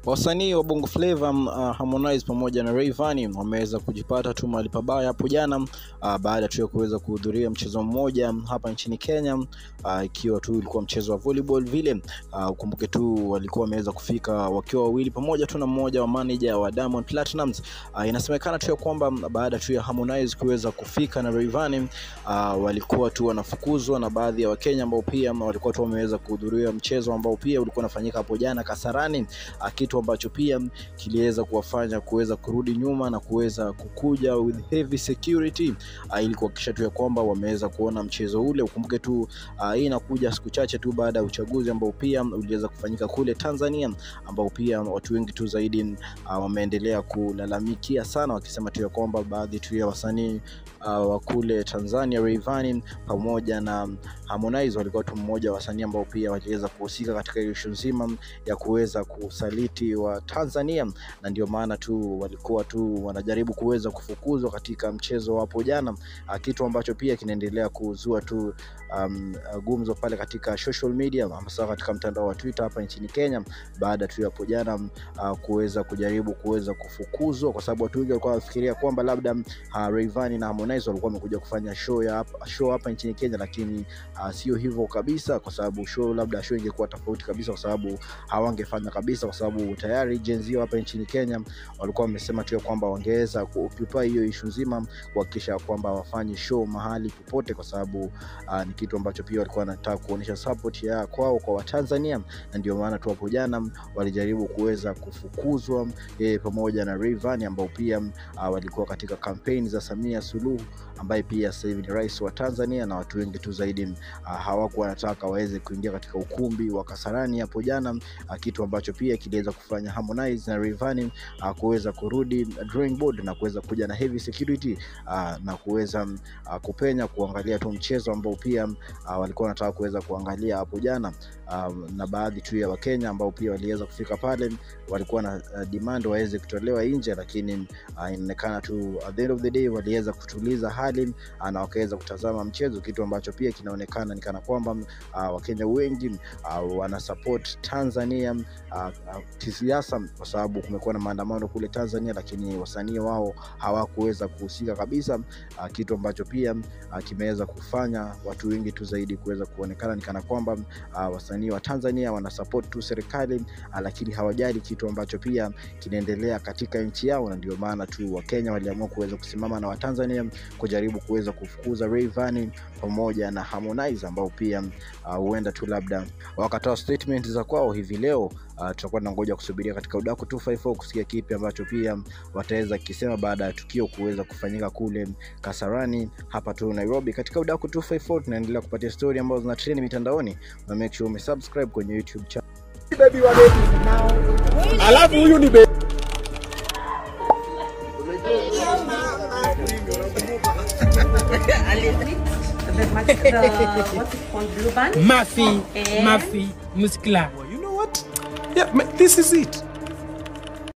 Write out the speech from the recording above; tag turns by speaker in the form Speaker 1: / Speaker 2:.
Speaker 1: Wasanii wa Bongo Flava Harmonize pamoja na Rayvanny wameweza kujipata tu mahali pabaya hapo jana baada tu ya kuweza kuhudhuria mchezo mmoja hapa nchini Kenya, ikiwa tu ilikuwa mchezo wa volleyball vile. Ukumbuke tu walikuwa wameweza kufika wakiwa wawili pamoja tu na mmoja wa manager wa Diamond Platnumz. Inasemekana tu ya kwamba baada tu ya Harmonize kuweza kufika na Rayvanny, walikuwa tu wanafukuzwa na baadhi ya Wakenya ambao pia walikuwa tu wameweza kuhudhuria mchezo ambao pia ulikuwa unafanyika hapo jana Kasarani, kitu ambacho pia kiliweza kuwafanya kuweza kurudi nyuma na kuweza kukuja with heavy security ili kuhakikisha tu ya kwamba wameweza kuona mchezo ule. Ukumbuke tu hii inakuja siku chache tu baada ya uchaguzi ambao pia uliweza kufanyika kule Tanzania, ambao pia watu wengi tu zaidi wameendelea kulalamikia sana, wakisema tu ya kwamba baadhi tu ya wasanii wa kule Tanzania, Rayvanny pamoja na Harmonize, walikuwa tu mmoja wa wasanii ambao pia waliweza kuhusika katika issue nzima ya kuweza kusaliti wa Tanzania, na ndio maana tu walikuwa tu wanajaribu kuweza kufukuzwa katika mchezo hapo jana, kitu ambacho pia kinaendelea kuzua tu gumzo pale katika social media, hasa katika mtandao wa Twitter hapa nchini Kenya, baada tu hapo jana kuweza kujaribu kuweza kufukuzwa, kwa sababu watu wengi walikuwa wanafikiria kwamba labda Rayvanny na Harmonize walikuwa wamekuja kufanya show hapa nchini Kenya, lakini sio hivyo kabisa, kwa sababu show labda show ingekuwa tofauti kabisa, kwa sababu hawangefanya kabisa, kwa sababu tayari Gen Z hapa nchini Kenya walikuwa wamesema tu kwamba wangeweza kuoccupy hiyo issue nzima kuhakikisha kwamba wafanye show mahali popote, kwa sababu ni kitu ambacho pia walikuwa wanataka kuonyesha support ya kwao kwa Watanzania, na ndio maana tu hapo jana walijaribu kuweza kufukuzwa pamoja na Rayvanny ambao pia walikuwa katika campaign za Samia Suluhu ambaye pia sasa hivi ni rais wa Tanzania, na watu wengi tu zaidi hawakuwa wanataka waweze kuingia katika ukumbi wa Kasarani hapo jana, kitu ambacho pia kiliweza kufanya Harmonize na Rayvanny kuweza kurudi drawing board na kuweza kuja na heavy security na kuweza kupenya kuangalia tu mchezo ambao pia walikuwa wanataka kuweza kuangalia hapo jana. Na baadhi tu ya Wakenya ambao pia waliweza kufika pale walikuwa na demand waweze kutolewa nje, lakini inaonekana tu at the end of the day waliweza kutuliza hali na wakaweza kutazama mchezo, kitu ambacho pia kinaonekana ni kana kwamba Wakenya wengi wana support Tanzania kisiasa, kwa sababu kumekuwa na maandamano kule Tanzania, lakini wasanii wao hawakuweza kuhusika kabisa, kitu ambacho pia kimeweza kufanya watu wengi tu zaidi kuweza kuonekana ni kana kwamba wasanii wa Tanzania wana support tu serikali, lakini hawajali kitu ambacho pia kinaendelea katika nchi yao, na ndio maana tu Wakenya waliamua kuweza kusimama na Watanzania kujaribu kuweza kufukuza Rayvanny pamoja na Harmonize ambao pia huenda tu labda wakatoa statement za kwao hivi leo. Tutakuwa tunangoja kusubiria katika Udaku 254 kusikia kipi ambacho pia wataweza kisema baada ya tukio kuweza kufanyika kule Kasarani hapa tu Nairobi. Katika Udaku 254 tunaendelea kupatia story ambazo zina trend mitandaoni, na make sure umesubscribe kwenye YouTube channel.
Speaker 2: Baby wa baby. Alafu huyu ni baby.
Speaker 3: The what's it called, blue band?
Speaker 4: Mafi, Mafi, Muskla.
Speaker 2: You know what? Yeah, this is it.